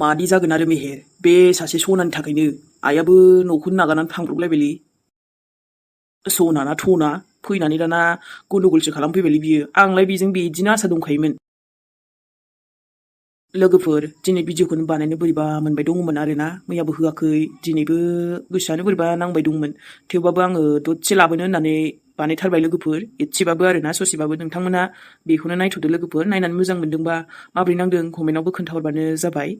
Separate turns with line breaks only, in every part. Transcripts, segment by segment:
मादि जागोन आरो मेहेर बे सासे सनानि थाखायनो आइयाबो न'खौनो नागारनानै थांब्रबलायबायलै। सना ना थना फैनानै दाना गन्डगोलसो खालामफैबायलै बियो। आंलाय बेजों बिदिनो आसा दंखायोमोन। लोगोफोर दिनै भिडिअखौनो बानायनो बोरैबा मोनबाय दङमोन आरोना। मैयाबो होआखै, दिनैबो गोसोआनो बोरैबा नांबाय दंमोन। थेवबाबो आङो दसे लाबोनो होननानै बानायथारबाय लोगोफोर, एसेबाबो आरोना ससेबाबो। नोंथांमोना बेखौनो नायथ'दो लोगोफोर। नायनानै मोजां मोनदोंबा माबोरै नांदों कमेन्टआवबो खोन्थाहरबानो जाबाय।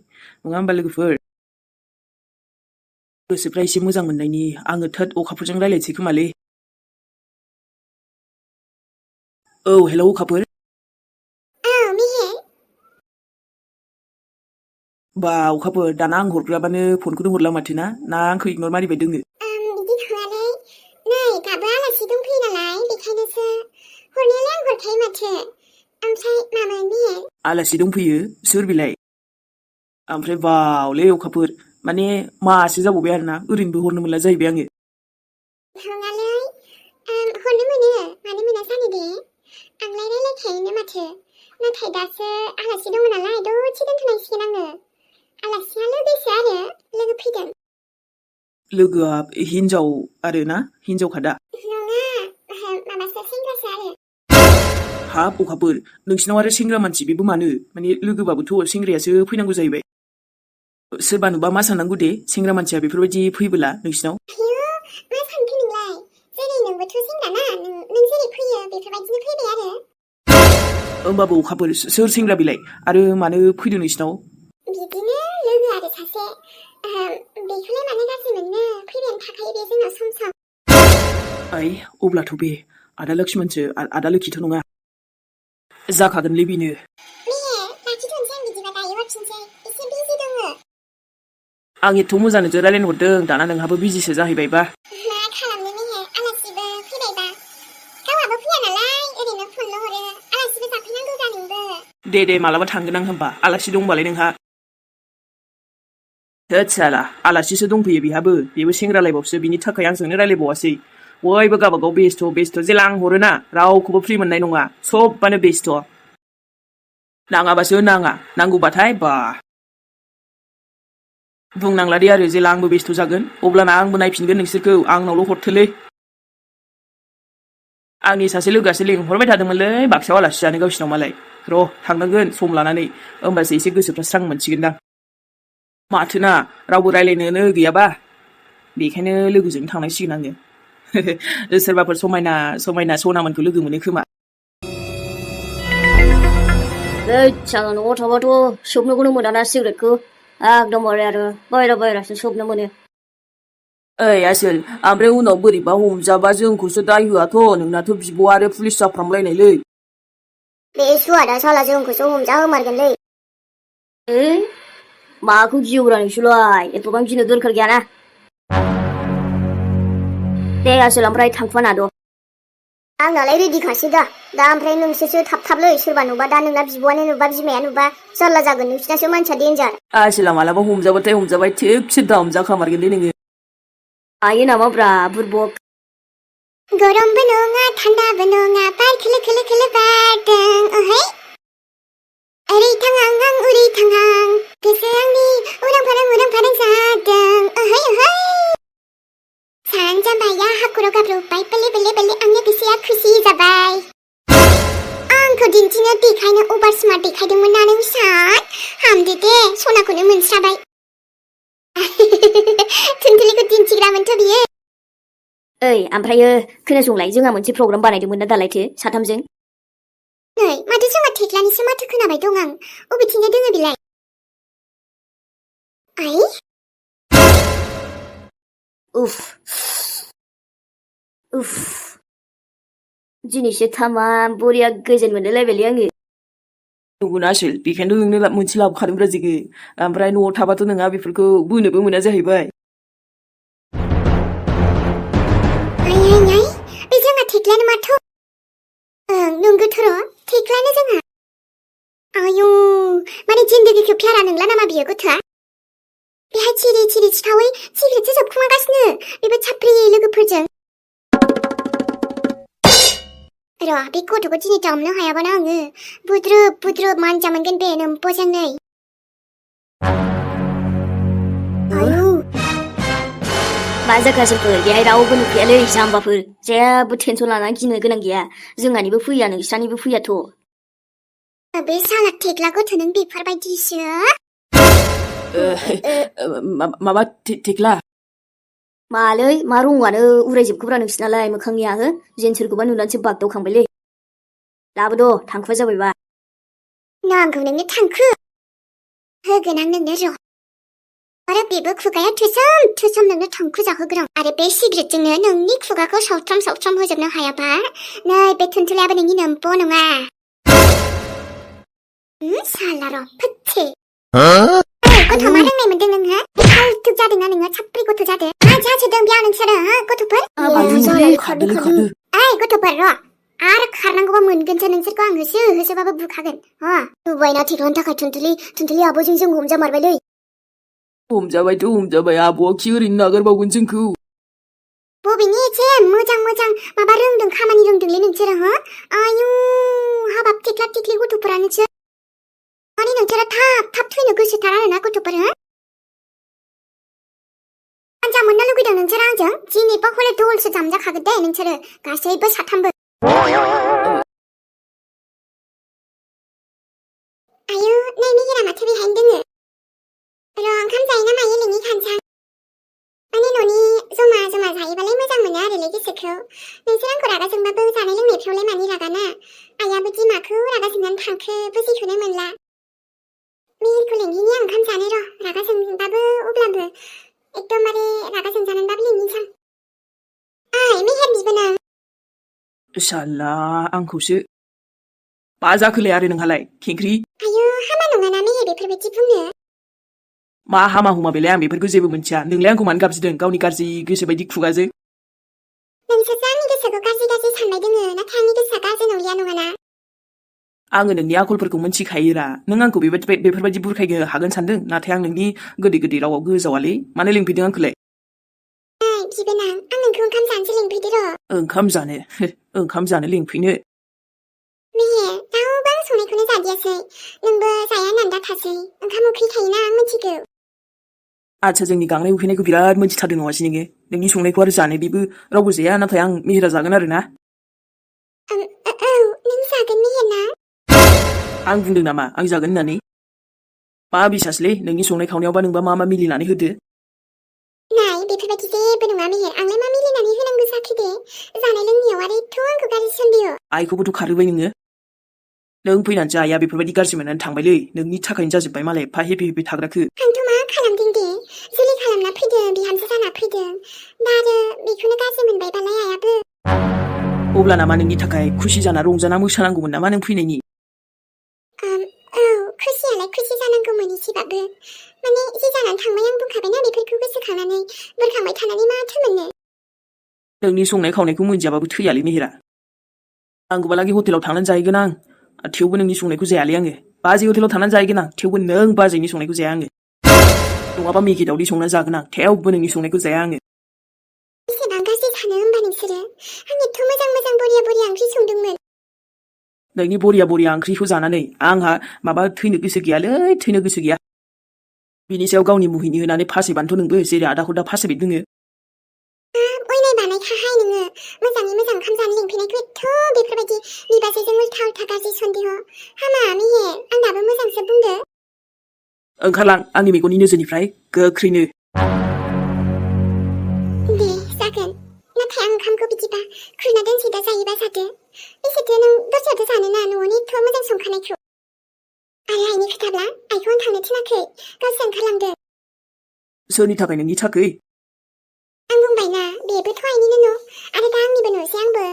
नङा होमबा लोगोफोर? गोसोफ्रा एसे मोजां मोननायनि आङो थोद अखाफोरजों रायलायनोसै खोमालै। औ हेलौ अखाफोर। बा अखाफोर दाना आं हरग्राबानो फनखौनो हरला माथो ना आंखौ इगनर मारिबाय दोङो?
बिदि नङालै, नै दाबो आलासि दंफैयो नालाय बेखायनोसो हरनायालाय आं हरखायो माथो। ओमफ्राय मामोन बियो? आलासि
दंफैयो? सोर बिलाय? ओमफ्राय बावलै अखाफोर, माने मासो जाबावबाय आरोना, ओरैनोबो हरनो मोनला जाहैबाय आङो।
नङालै, हरनो मोनो, मानो मोना जानो दे। आंलाय रायलायखायोनो माथो। नाथाय दासो आलासि दङ नालाय दसे दोनथ'नांसिगोन आङो। आलासिया लोगोसो आरो, लोगो फैदों।
लोगोआ हिनजाव आरोना? हिनजावखादा?
नङा, माबासो सेंग्रासो आरो।
हाब अखाफोर, नोंसिनाव आरो सेंग्रा मानसि बेबो मानो? माने लोगोबाबोथ' सेंग्रायासो फैनांगौ जाहैबाय। सोरबा नुबा मा साननांगौ दे सेंग्रा मानसिया बेफोरबायदि फैबोला नोंसिनाव?
आयौ, मा सानखो नोंलाय? जेरै नोंबोथ' सेंग्राना, नों जेरै फैयो बेफोरबायदिनो फैबाय आरो।
होमबाबो अखाफोर सोर सेंग्रा बिलाय? आरो मानो फैदों नोंसिनाव?
बिदिनो लोगो आरो सासे। बेखौलाय मानो गाज्रि मोननो, फैबायानो थाखायो बे जोंनाव सम सम।
आइ, अब्लाथ' बे आदा लक्ष्मणसो, आदा लोखिथ' नङा। जाखागोनलै बेनो।
लाखिथ'नोसै आं बिदिबा, दायो हरफिनसै, एसे बिजि दङ।
आं एथ' मोजांसो रायलायनो हरदों, दाना नोंहाबो बिजिसो जाहैबायबा।
मा खालामनो मेहे, आलासिबो फैबायबा। गावहाबो फैया नालाय, ओरैनो फनल' हरो। आलासिबो जाफैनांगौ दा नोंबो।
दे मालाबा थांगोन आं होमबा, आलासि दंबालाय नोंहा। होद साला, आलासिसो दंफैयो बेहाबो, बेबो सेंग्रालायबावसो, बिनि थाखाय आंजोंनो रायलायबावासै। बयबो गावबागाव बेस्थ' जेला आं हरोना रावखौबो फ्रि मोननाय नङा, सबबानो बेस्थ'। नाङाबासो नाङा, नांगौबाथाय बा। बुंनांला दे आरो, जेला आंबो बेस्थ' जागोन अब्लाना आंबो नायफिनगोन नोंसोरखौ, आंनावल' हरथोलै। आंनि सासे लोगोआसो लिंहरबाय थादोंमोनलै बाक्सायाव आलासि जानो गावसिनाव मालाय। र' थांनांगोन सम लानानै, होमबासो एसे गोसोफ्रा स्रां मोनसिगोनदां। माथोना रावबो रायलायनोनो गैयाबा, बेखायनो लोगोजोंनो थांनांसिगोन आङो। सोरबाफोर समायना सनामोनखौ लोगो मोनो खोमा।
आङो न'आव थाबाथ' सोबनोखौनो मोनाना सिगारेटखौ, एकदमबारे आरो बायरासो सोबनो मोनो।
ओइ आसोल, ओमफ्राय उनाव बोरैबा हमजाबा जोंखौसो दाय होआथ', नोंनाथ' बिब' आरो पुलिस जाफ्रामलायनायलै।
बे सुवादा साला जोंखौसो हमजा होमारगोनलै।
माखौ गियोब्रा नोंसोरलाय, एथ'बां गिनो दोरखार गैयाना। दे आसोल, ओमफ्राय थांफाना द'।
आंनालाय रेडिखासै दा ओमफ्राय नोंसोरसो थाबलै, सोरबा नुबा, दा नोंना बिब'आनो नुबा, बिमाया नुबा जारला जागोन, नोंसिनासो मानसिया देन्जार।
आसोला मालाबा हमजाबाथाय हमजाबाय, थिगसे दामजाखामारगोन दे नोङो।
हायो नामाब्रा बुरबक?
गरमबो नङा थान्दाबो नङा, बार खोलो खोलो खोलो बारदों, ओहै ओरै थांहां आं ओरै थांहां, गोसो आंनि उरां फारां जादों, ओहै सानजामाया हाखराव गाब्रबबाय, बेले आंनि गोसोआ खुसि जाबाय। आंखौ दिन्थिनो देखायनो अभार स्मार्ट देखायदोंमोन ना नों साद, हामदो दे सनाखौनो मोनस्राबाय। थुनथुलिखौ दिन्थिग्रामोनथ' बियो।
ओइ, ओमफ्रायो खोनासंलाय, जोंहा मोनसे प्रग्राम बानायदोंमोन ना दालायथो साथामजों।
नै माथो जोंहा थेख्लानिसो माथो खोनाबाय दं आं, अबेथिंजाय दोङो बेलाय? आइ
उफ दिनैसो थामाम बरिया गोजोन मोनलायलायबायलै आङो।
नंगौना आसोल, बेखायनोथ' नोंनो मोनसे लाबोखादोंब्रा जोङो। ओमफ्राय न'आव थाबाथ' नोंहा बेफोरखौ बोनोबो मोना जाहैबाय।
आइ, बे जोंहा थेख्लायानो माथो। नंगौथ' र', थेख्लायानो जोंहा। आयौ, माने जिन्दगिखौ प्यारा नंला नामा बियो गथ'आ? बेहाय चिरि चिखावै सिगारेटसो सोबखुमागासिनो, बेबो साफ्रि लोगोफोरजों। र' बे गथ'खौ दिनै दामनो हायाबाना आङो बुद्रुब मानजा मोनगोन बे नोम्ब'जों नै।
마 जाखासोफोर बेहाय रावबो नुफैयालै जाम्बाफोर जेबो टेनसन लानानै गिनो गोनां गैया जोंहानिबो फैया नोंस्रानिबो फैयाथ'
बे साला थेख्ला गथ' नों बेफोरबायदिसो
माबा थेख्ला
मालै मा रङानो उरायजोबखोब्रा नोंसिनालाय मोखांनिया हो जेन सोरखौबा नुनानैसो बागदावखांबायलै लाबोद' थांखुआ जाबायबा
नांगौ नोंनो थांखु होगोन आं नोंनो र' आरो बेबो खुगाया थुसोम नोंनो थांखु जाहोगोन आरो बे सिगारेटजोंनो नोंनि खुगाखौ सावथ्राम होजोबनो हायाबा नै बे थुनथुलायाबो नोंनि नम्ब' नङा साला र' फोथ्थे गथ' मा रोंनाय मोनदों नोङो फाल्थु जादोंना नोङो साप्रि गथ' जादों मा जासोदों बेयाव नोंसोरो गथ'फोर
खारदो
ओइ गथ'फोर र' आरो खारनांगौबा मोनगोनसो नोंसोरखौ आं होसोबाबो बुखागोन नुबायना थेख्लानि थाखाय थुनथुलि आब'जों जों हमजामारबायलै
हमजाबाय आब'आ खि ओरैनो नागारबावगोन जोंखौ
बबेनि एसे मोजां माबा रोंदों खामानि रोंदोंलै नोंसोरो आयु हाबाब थेख्ला थेख्लि गथ'फोरानोसो माने नोंसोरो थाब थैनो गोसोथार आरोना गथ'फोर आनजा मोननो लुगैदों नोंसोरो आंजों जेनेबा हले दलसो जामजाखागोन दे नोंसोरो गासैबो साथामबो आयु नै मेहेरा माथो बेहायनो दोङो र' ओंखाम जायो ना मायो लेङि खानसां माने न'नि जमा जायोबालाय मोजां मोनो आरोलै गोसोखौ नोंसोर आंखौ रागा जोंबाबो जानाय लोंनायफ्रावलाय मानि रागाना आइयाबो बिमाखौ रागा जोंनानै थांखो बुजिखौनो मोनला मेहेरखौ लेंहैनि आं ओंखाम जानो र' रागा जोंबाबो अब्लाबो एकदमबारे रागा जोंजानानैबाबो लेंहैसां ओइ मेहेर बिबोनां
साला आंखौसो मा जाखोलाय आरो नोंहालाय खेंख्रि
आयु हामा नङाना मेहेर बेफोरबायदि बुंनो
मा हामा हुमा बेलाय आं बेफोरखौ जेबो मोनथिया नोंलाय आंखौ मानो गाबज्रिदों गावनि गाज्रि गोसो बायदि खुगाजों
नोंसोरसो आंनि गोसोखौ गाज्रि साननाय दोङो नाथाय आंनि गोसोआ गाज्रि नंलिया नङाना
आङो नोंनि आखलफोरखौ मोनथिखायोरा नों आंखौ बेफोरबायदि बुरखायनो हागोन सानदों नाथाय आं नोंनि गोदै रावाव गोजावालै मानो लिंफैदों आंखौलाय
बिबोनां आं नोंखौ ओंखाम जानोसो लिंफैदो र'
ओंखाम जानो लिंफैनो
मेहेर रावबो आं संनायखौनो जादियासै नोंबो जाया होननानै दाथासै ओंखाम उखै थायोना आं मिथिगौ
आच्छा जोंनि गांनाय उखैनायखौ बिराद मोनथिथारदों नङासै नोङो नोंनि संनायखौ आरो जानो बेबो रावबो जाया नाथाय आं मेहेरा जागोन आरो ना
औ नों जागोन मेहेर ना
आं बुंदों नामा आं जागोन होननानै मा बिसासलै नोंनि संनाय खावनायावबा नोंबा मा मिलिनानै होदो
नाय बेफोरबायदि जेबो नङा मेहेर आंलाय मा मिलिनानै होनांगौ जाखो दे जानाय लोंनायाव आरो एथ' आंखौ गाज्रि सन्देह
आइखौबोथ' खारहोबाय नोङो नों फैनानैसो आइया बेफोरबायदि गाज्रि मोननानै थांबायलै नोंनि थाखायनो जाजोब्बाय मालाय एफा हेपि थाग्राखो
आंथ' मा खालामदों दे जुलि खालामना फैदों बिहामजो जाना फैदों दा आरो बेखौनो गाज्रि मोनबायबालाय आइयाबो
अब्ला नामा नोंनि थाखाय खुसि जाना रंजाना मोसानांगौमोन नामा नों फैनायनि
औ खुसियालाय खुसि जानांगौमोन एसेबाबो माने जे जानानै थांबाय आं बुंखाबायना बेफोरखौ गोसोखांनानै बुरखांबाय थानानै माथो मोननो
नोंनि संनाय खावनायखौ मोनजाबाबो थैयालै मेहेरा आंगौबालागै हटेलाव थांनानै जाहैगोन आं थेवबो नोंनि संनायखौ जायालै आङो बाजै हटेलाव थांनानै जाहैगोन आं थेवबो नों बाजैनि संनायखौ जाया आङो नङाबा मेगि दावदै संना जागोन आं थेवबो नोंनि संनायखौ जाया आङो
बेसेबां गाज्रि सानो होमबा नोंसोरो आं एथ' मोजां बरिया ओंख्रि संदोंमोन
नोंनि बरिया ओंख्रिखौ जानानै आंहा माबा थैनो गोसो गैया बिनि सायाव गावनि मुहिनि होनानै फासैबानोथ' नोंबो जेरै आदाखौ दा फासैबाय दोङो
अयनाय बानायखाहाय नोङो मोजाङै मोजां ओंखाम जानो लिंफैनायखौ एथ' बेफोरबायदि बिबाजैजों उल्था गाज्रि सन्देह हामा मेहेर आं दाबो मोजांसो बुंदो
ओंखारलां आंनि मेगननि नोजोरनिफ्राय गोख्रैनो
दे जागोन नाथाय आं ओंखामखौ बिदिबा खुरना दोनसै दा जायोबा जादो बेसेथो नों दस्रायावथ' जानोना न'आवनो एथ' मोजां संखानायखौ आरो आइनि खोथाब्ला आइखौ आं थांनो थिनाखै गावसो ओंखारलांदों
सोरनि थाखाय नोंनि थाखै
आं बुंबायना बेबोथ' आइनिनो न' आरो दा आंनिबो न'सै आंबो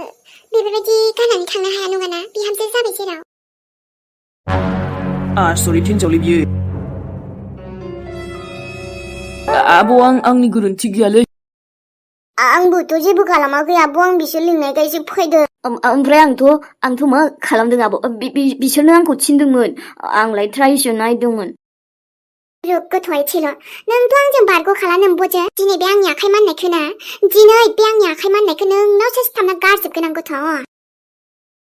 बेफोरबायदि गारनानै थांनो हाया नङाना बिहामजो जाबाय जेराव
आसरित हिनजावलै बियो आब' आंनि गोरोन्थि गैयालै
आंबोथ' जेबो खालामाखै आब' आं बिसोर लिंनायखायसो फैदों
ओमफ्राय आंथ' मा खालामदों आब' बिसोरनो आंखौ थिनदोंमोन आंलाय ट्राइसो नायदोंमोन
गथ' एसेल' नोंथ' आंजों बारग'खाला नोम्ब'जों दिनै बे आंनि आखाइ माननायखौ ना दिनै बे आंनि आखाइ माननायखौ नोंनावसो सिथाबना गारजोबगोन आं गथ'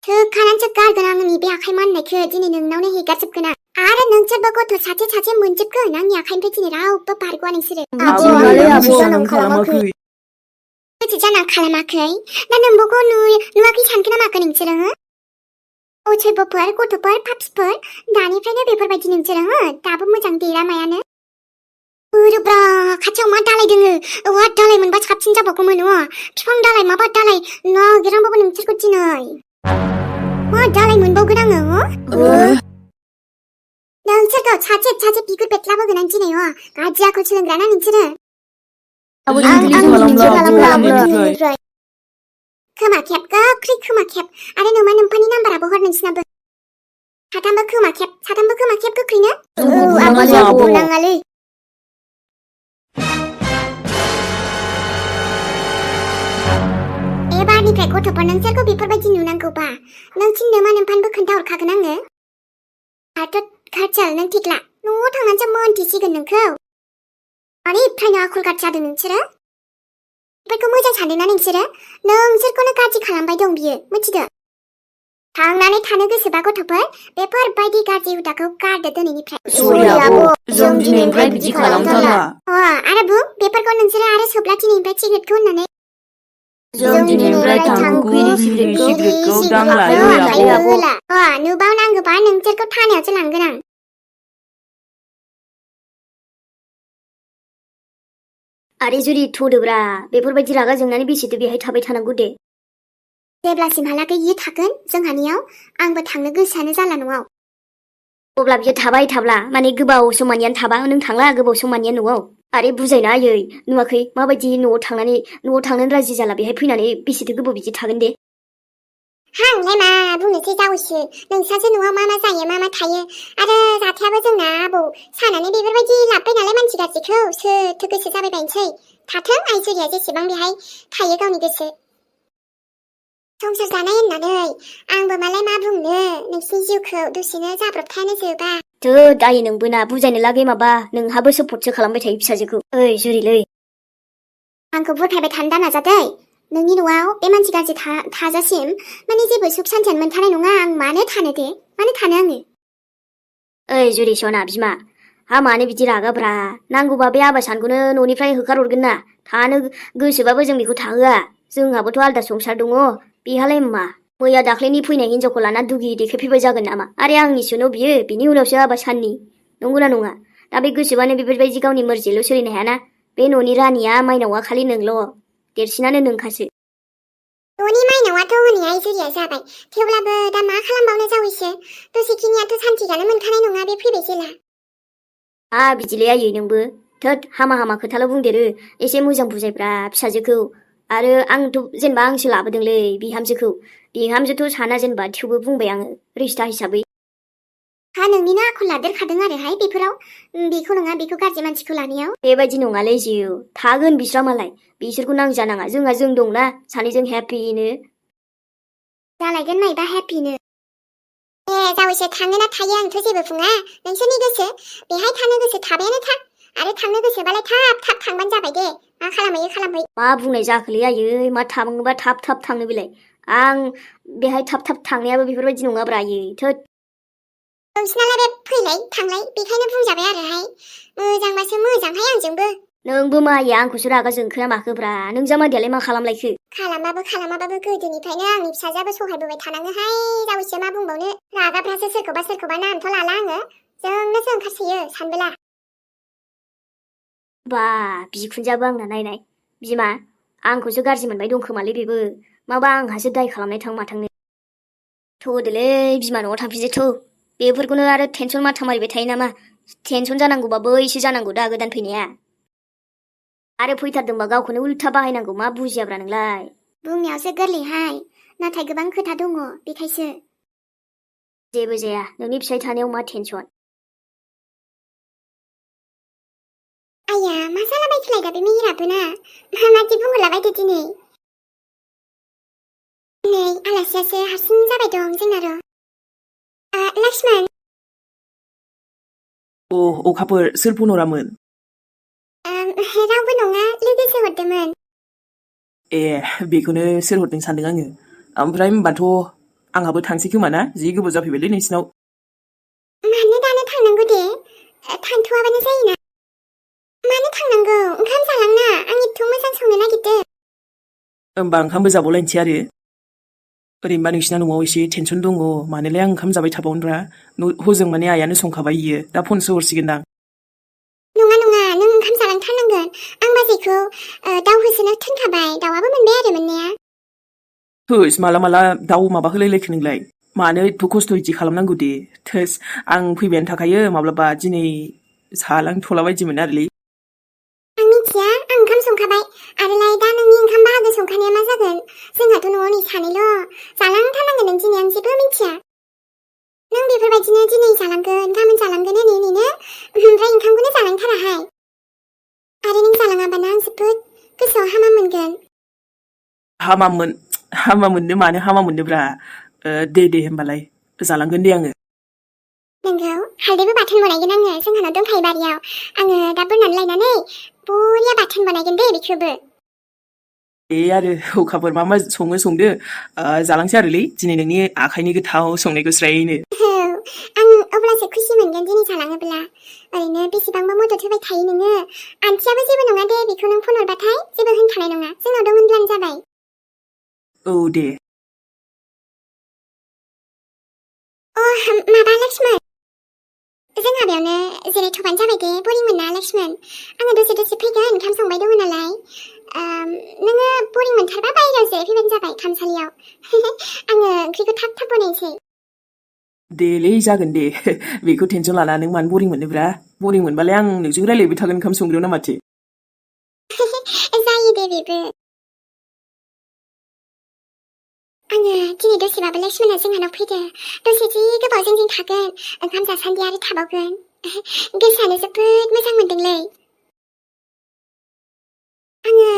थोखानानैसो गारगोन आंनि बे आखाइ माननायखौ दिनै नोंनावनो हेगारजोबगोन आं आरो नोंसोरबो गथ' सासे मोनजोबगोन आंनि आखाइनिफ्राय दिनै रावबो बारग'आ नोंसोरो
खालामाखै
जाना खालामाखै दा नोंबोखौ नुवाखै सानखो नामाखै नोंसोरो अचयबोफोर गथ'फोर पाप्सफोर दानिफ्रायनो बेफोरबायदि नोंसोरो दाबो मोजां देरा मायानो ओरोब्रा खाथियाव मा दालाय दोङो औवा दालाय मोनबा साबसिन जाबावगौमोन बिफां दालाय माबा दालाय नागिरनांबाबो नोंसोरखौ दिनै मा दालाय मोनबावगोन आङो नोंसोरखौ सासे बिगुर बेरलाबोगोन आं दिनै गाज्रि आखल सोलोंग्राना नोंसोरो
आं
खोमा खेब गोख्रै खोमा खेब आरो नोमा नोम्फानि नाम्बाराबो हर नोंसिनाबो साथामबो खोमा खेब गोख्रैनो आबौ नाङालै एबारनिफ्राय गथ'फोर नोंसोरखौ बेफोरबायदि नुनांगौबा नोंसिनि नोमा नोम्फानोबो खोन्थाहरखागोन आङो आरो खारचाल नों थिख्ला न'आव थांनानैसो मोनथिसिगोन नोंखौ मानिफ्रायनो आखल गाज्रि जादों नोंसोरो बेफोरखौ मोजां सानदोंना नोंसोरखौनो गाज्रि खालामबाय दं बियो मिथिदो थांनानै थानो गोसोबा गथ'फोर बेफोरबायदि गाज्रि हुदाखौ गारदो दिनैनिफ्राय
जों दिनैनिफ्राय बिदि खालामथारला
आरो बुं बेफोरखौ नोंसोरो आरो सोबला दिनैनिफ्राय सिगारेटखौ होननानै
जों दिनैनिफ्राय थांखु सिगारेटखौ दांलायो आब'
नुबाव नांगौबा नोंसोरखौ थानायावसो लांगोन आं
आरे जुरि थ'दोब्रा बेफोरबायदि रागा जोंनानै बेसेथो बेहाय थाबाय थानांगौ दे
जेब्लासिमहालागै इयो थागोन जोंहानियाव आंबो थांनो गोसोआनो जाला न'आव
अब्ला बियो थाबाय थाब्ला माने गोबाव समानियानो थाबा नों थांला गोबाव समानिया न'आव आरे बुजायना आयै नुवाखै माबायदि न'आव थांनानै राजि जाला बेहाय फैनानै बेसेथो गोबाव बिदि थागोन दे
आंलाय मा बुंनोसै जावैसो नोंसासो न'आव मा जायो मा थायो आरो जाथायाबो जोंना आबौ सानानै बेफोरबायदि लाबबाय नालाय मानसि गाज्रिखौ सोरथो गोसो जाबाय बायनोसै थाथों आइजुरिया जेसेबां बेहाय थायो गावनि गोसो संसार जानाय होननानै आंबो मालाय मा बुंनो नोंसिनि जिउखौ दसेनो जाब्रबथायानो जोबा
दायो नोंबो ना बुजायनो लागै माबा नोंहाबो सपर्टसो खालामबाय थायो फिसाजोखौ ओइ जुरिलै
आंखौ बुरखायबाय थानो दा नाजादै नोंनि न'आव बे मानसि गाज्रि थाजासिम माने जेबो सुख सान्थियानो मोनथानाय नङा आं मानो थानो आङो
ओइ जुरि सना बिमा हा मानो बिदि रागाब्रा नांगौबा बे आबासानखौनो न'निफ्राय होखारहरगोन ना थानो गोसोबाबो जों बेखौ थाहोआ जोंहाबोथ' आलदा संसार दङ बेहालाय मा मैया दाख्लैनि फैनाय हिनजावखौ लाना दुगि देखायफैबाय जागोन नामा आरे आंनिसोन' बियो बिनि उनावसो आबासाननि नंगौना नङा दा बे गोसोबानो बेफोरबायदि गावनि मर्जिल' सोलिनो हायाना बे न'नि रानिया माइनावा खालि नोंल' देरसिनानो नोंखासो
न'नि माइनावाथ' हनै आइजुरिया जाबाय थेवब्लाबो दा मा खालामबावनो जावैसो दसेखिनियाथ' सान्थि जानो मोनखानाय नङा बे फैबाय जेला
बिदिलै आयै नोंबो थोद हामा खोथाल' बुंदेरो एसे मोजां बुजायब्रा फिसाजोखौ आरो आंथ' जेनेबा आंसो लाबोदोंलै बिहामजोथ' साना जेनेबा थेवबो बुंबाय आङो रिस्ता हिसाबै
नोंनिनो आखल लादेरखादों आरोहाय बेफोराव बेखौ नङा बेखौ गाज्रि मानसिखौ लानायाव
बेबायदि नङालै जिउ थागोन बिस्रा मालाय बिसोरखौ नांजानाङा जों दंना सानैजों हेपिनो
जालायगोन नायबा हेपिनो जावैसो थाङो ना थायो आंथ' जेबो बुङा नोंसोरनि गोसो बेहाय थानो गोसो थाबायानो था आरो थांनो गोसोबालाय थाब थांबानो जाबाय दे मा खालामै
मा बुंनाय जाखोलै आयै मा थाङोबा थाब थांनो बेलाय आं बेहाय थाब थांनायाबो बेफोरबायदि नङाब्रा आयै थोद
नोंसिनालाय बे फैलाय थांलाय बेखायनो बुंजाबाय आरोहाय मोजांबासो मोजांहाय आंजोंबो
नोंबो माया आंखौसो रागा जोंखोना माखोब्रा नों जामादैयालाय मा खालामलायखो
खालामाबाबो गोदोनिफ्रायनो आंनि फिसाजोआबो सहायबोबाय थानाङोहाय जावैसो मा बुंबावनो रागाफ्रासो सोरखौबा नामथ' लाला आङो जोंनोसो ओंखारसोयो सानबोला
बा बिखुनजाबो आंना नायनाय बिमा आंखौसो गाज्रि मोनबाय दंखोमालै बेबो माबा आंहासो दाय खालामनाय माथांनो थोदोलै बिमा न'आव थांफिनसै बेफोरखौनो आरो टेनसन माथा मारिबाय थायो नामा टेनसन जानांगौबा बैसो जानांगौ दा गोदान फैनाया आरो फैथारदोंबा गावखौनो उल्था बाहायनांगौ मा बुजियाब्रा नोंलाय
बुंनायावसो गोरलैहाय नाथाय गोबां खोथा दङ बेखायसो
जेबो जाया नोंनि फिसाय थानायाव मा टेनसन
आया मा जालाबायखोलाय दा बे मिहिराबो ना माबादि बुंहरलाबायदो दिनै नै आलासियासो हारसिं जाबाय दं जोंना र' लक्ष्मण
अखाफोर सोर फन हरामोन
रावबो नङा लोगोसो हरदोंमोन
बेखौनो सोर हरदों सानदों आङो ओमफ्राय होनबाथ' आंहाबो थांसै खोमा ना जि गोबाव जाफैबायलै नोंसिनाव
मानो दानो थांनांगौ दे थांथ'वाबानो जायोना मानो थांनांगौ ओंखाम जालांना आं एथ' मोजां संनो नागिरदों
होमबा ओंखामबो जाबावलायनोसै आरो ओरैनोबा नोंसिना न'आव एसे टेनसन दङ मानोलाय आं ओंखाम जाबाय थाबावनोब्रा हजों माने आइयानो संखाबाय इयो दा फनसो हरसिगोनदां
नङा नङा नों ओंखाम जालांथारनांगोन आं बाजैखौ दाउ होसोनो थिनखाबाय दाउआबो मोनबाय आरो मोननाया
थोस माला माला दाउ माबा होलायलायखो नोंलाय मानो एथ' खस्थ' इदि खालामनांगौ दे थोस आं फैबायानो थाखायो माब्लाबा दिनै जालांथ'ला बायदिमोन आरोलै
आं मिथिया आं ओंखाम संखाबाय आरोलाय दा नोंनि ओंखाम बाहागो संखानाया मा जागोन जोंहाथ' न'आव नै सानैल' जालांथारनांगोन नों दिनै आं जेबो मिथिया नों बेफोरबायदिनो दिनै जालांगोन गाबोन जालांगोन ओरैनो ओमफ्राय ओंखामखौनो जालांथाराहाय आरो नों जालाङाबाना आं जोबोद गोसोआव हामा मोनगोन
हामा मोननो मानो हामा मोननोब्रा दे होमबालाय जालांगोन दे आङो
नोंगौ हालदैबो बाथोन बनायगोन आङो जोंहानाव दंखायो बारियाव आङो दा बोनानै लायनानै बरिया बाथोन बनायगोन दे बेखौबो
दे आरो अखाफोर मा सङो संदो जालांसै आरोलै दिनै नोंनि आखाइनि गोथाव संनायखौ स्रायनो
औ आं अब्लासो खुसि मोनगोन दिनै जालाङोब्ला ओरैनो बेसेबांबा मदद होबाय थायो नोङो आन्टियाबो जेबो नङा दे बेखौ नों फन हरबाथाय जेबो होनखानाय नङा जोंनाव दं होनब्लानो जाबाय
औ दे
माबा लक्ष्मण जोंहा बेयावनो जिरायथ'बानो जाबाय दे बरिं मोना लक्ष्मण आङो दसे फैगोन ओंखाम संबाय दङ नालाय नोङो बरिं मोनथारबा बायहेरायाव जिरायफैबानो जाबाय खामसालियाव आङो ओंख्रिखौ थाब बनायनोसै
देलै जागोन दे बेखौ टेनसन लाना नों मानो बरिं मोननोब्रा बरिं मोनबालाय आं नोंजों रायलायबाय थागोन ओंखाम संग्रायाव ना माथो
जायो दे बेबो आङो दिनै दसेबाबो लक्ष्मणआ जोंहानाव फैदो दसे जि गोबावजों जों थागोन ओंखाम जासान्दि आरो थाबावगोन गोसोआनो जोबोद मोजां मोनदोंलै आङो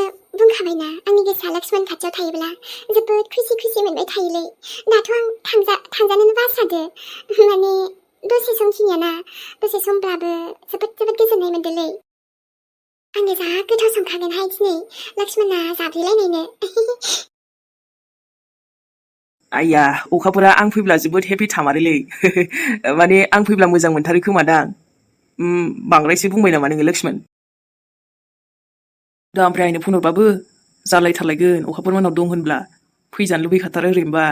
बुंखाबायना आंनि गोसोआ लक्ष्मण खाथियाव थायोब्ला जोबोद खुसि मोनबाय थायोलै दाथ' आं थांजानोनो बासादो माने दसे समखिनियाना दसे समब्लाबो जोबोद गोजोननाय मोनदोंलै आङो जा गोथाव संखागोनहाय दिनै लक्ष्मणआ जाब्रेलायनायनो
आइया अखाफोरा आं फैब्ला जोबोद हेपि थामारोलै माने आं फैब्ला मोजां मोनथारो खोमादां बांद्रायसो बुंबाय नामा नोङो लक्ष्मण दा ओमफ्राय आइनो फन हरबाबो जारलायथारलायगोन अखाफोर मोननाव दं होनब्ला फैजानो लुबैखाथारो ओरैनोबा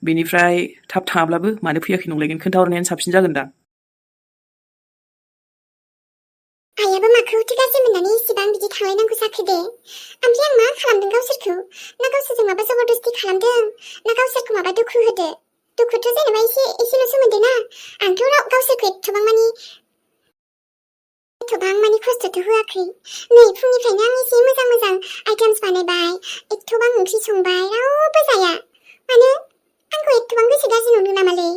बेनिफ्राय थाब थाङाब्लाबो मानो फैयाखै नंलायगोन खोन्थाहरनायानो साबसिन जागोनदां
आइयाबो माखौथो गाज्रि मोननानै इसेबां बिदि थांलायनांगौ जाखो दे ओमफ्राय आं मा खालामदों गावसोरखौ ना गावसोरजों माबा जबरदस्ति खालामदों ना गावसोरखौ माबा दुखु होदो दुखुथ' जेनेबा एसेल' सोमोन्दो ना आंथ' गावसोरखौ एथबां मानि खस्थ'थ' होआखै नै फुंनिफ्रायनो आं एसे मोजां आइटेम्स बानायबाय एथबां ओंख्रि संबाय रावबो जाया मानो आंखौ एथबां गोसो गाज्रि नंदों नामालै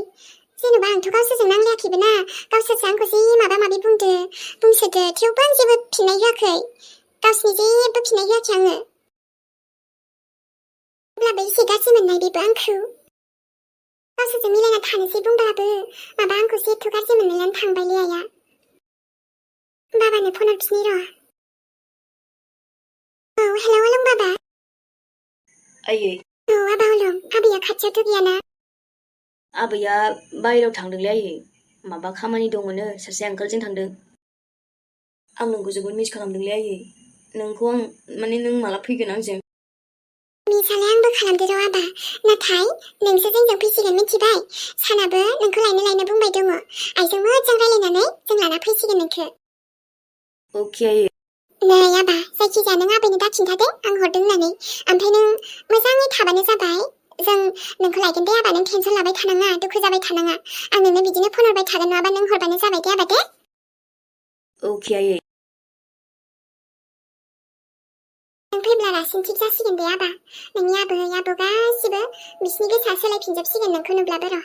जेनेबा आंथ' गावसोरजों नांलायाखैबो ना गावसोरसो आंखौ जि माबा माबि बुंसोदो थेवबो आं जेबो फिननाय होआखै गावसिनि जेबो फिननाय होआखै आङो अब्लाबो एसे गाज्रि मोननाय बेबो आंखौ गावसोरजों मिलायना थानोसै बुंब्लाबो माबा आंखौसो एथ' गाज्रि मोननायानो थांबायलै आइया बाबानो फन हरफिनि र' औ हेलौ अलं बाबा
आयै
औ आबा अलं आबैया खाथियावथ' गैयाना
आबैया बाहेरायाव थांदोंलै आयै माबा खामानि दङनो सासे आंकोलजों थांदों आं नोंखौ जोबोद मिस खालामदोंलै आयै नोंखौ आं माने नों माला फैगोन आंजों
मिसालाय आंबो खालामदो र' आबा नाथाय नोंसो जोंजों फैसिगोन मिथिबाय सानाबो नोंखौ लायनो बुंबाय दङ आइजों मोजां रायलायनानै जों लाना फैसिगोन नोंखौ
अके आयै
नै आबा जायखिजाया नों आबैनो दा खिन्थादो आं हरदों होननानै ओमफ्राय नों मोजाङै थाबानो जाबाय जों नोंखौ लायगोन दे आबा नों टेनसन लाबाय थानाङा दुखु जाबाय थानाङा आं नोंनो बिदिनो फन हरबाय थागोन नङाबा नों हरबानो जाबाय दे आबा दे
अके आयै
नों फैब्ला रासिन थिग जासिगोन दे आबा नोंनि आबै आबौ गासिबो बिसिनि गोसोआ सोलायफिनजोबसिगोन नोंखौ नुब्लाबो र'